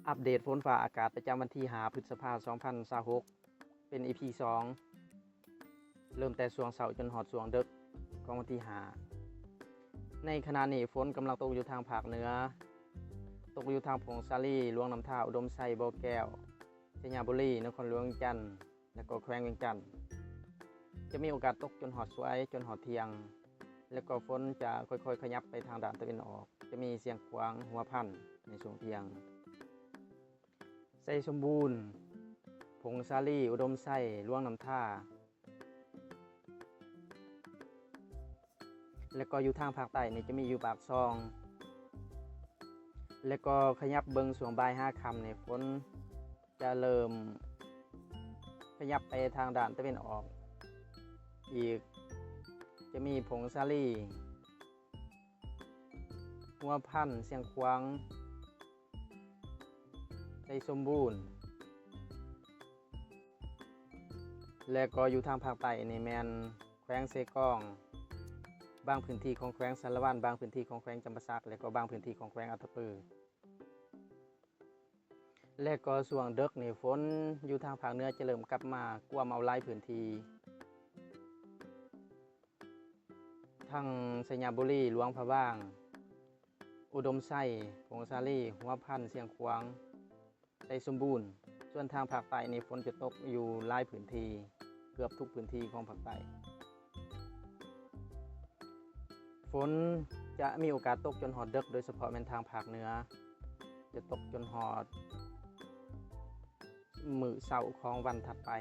ອັບເດດຝົນຟ້າອາກາດປະຈຳວັນທີຫ້າ ພຶດສະພາ ສອງພັນຊາວຫົກ ເປັນ ອີ ພີ ສອງ ເລີ່ມແຕ່ຊ່ວງເຊົ້າຈົນຮອດຊ່ວງເດິກຂອງວັນທີຫ້າ. ໃນຂະນະນີ້ຝົນກຳລັງຕົກຢູ່ທາງພາກເໜືອ, ຕົກຢູ່ທາງຜົ້ງສາລີ, ຫຼວງນ້ຳທາ, ອຸດົມໄຊ, ບໍ່ແກ້ວ, ໄຊຍະບູລີ, ນະຄອນຫຼວງວຽງຈັນ ແລະກໍແຂວງວຽງຈັນ. ຈະມີໂອກາດຕົກຈົນຮອດສວຍ, ຈົນຮອດທ່ຽງ ແລະກໍຝົນຈະຄ່ອຍໆຂະຫຍັບໄປທາງດ້ານຕາເວັນອອກ, ຈະມີຊຽງຂວາງ, ຫົວພັນໃນຊ່ວງທ່ຽງ, ໄຊສົມບູນ, ຜົ້ງສາລີ, ອຸດົມໄຊ, ຫຼວງນ້ຳທາ ແລະກໍຢູ່ທາງພາກໃຕ້ນີ້ຈະມີຢູ່ປາກຊ່ອງ ແລະກໍຂະຫຍັບເບິ່ງຊ່ວງບ່າຍຫາຄ່ຳນີ້ ຝົນຈະເລີ່ມຂະຫຍັບໄປທາງດ້ານຕາເວັນອອກອີກ, ຈະມີຜົ້ງສາລີ, ຫົວພັນ, ຊຽງຂວາງ, ໄຊສົມບູນ ແລະກໍຢູ່ທາງພາກໃຕ້ນີ້ແມ່ນແຂວງເຊກອງ, ບາງພື້ນທີ່ຂອງແຂວງສາລະວັນ, ບາງພື້ນທີ່ຂອງແຂວງຈຳປາສັກ ແລະກໍບາງພື້ນທີ່ຂອງແຂວງອັດຕະປື. ແລະກໍຊ່ວງເດິກນີ້ ຝົນຢູ່ທາງພາກເໜືອຈະເລີ່ມກັບມາກວມເອົາຫຼາຍພື້ນທີ່ ທັງໄຊຍະບູລີ, ຫຼວງພະບາງ, ອຸດົມໄຊ, ຜົ້ງສາລີ, ຫົວພັນ, ຊຽງຂວາງ, ໄຊສົມບູນ. ສ່ວນທາງພາກໃຕ້ນີ້ ຝົນຈະຕົກຢູ່ຫຼາຍພື້ນທີ່, ເກືອບທຸກພື້ນທີ່ຂອງພາກໃຕ້. ຝົນຈະມີໂອກາດຕົກຈົນຮອດເດິກ, ໂດຍສະເພາະແມ່ນທາງພາກເໜືອ, ຈະຕົກຈົນຮອດມື້ເຊົ້າຂອງວັນຖັດໄປ.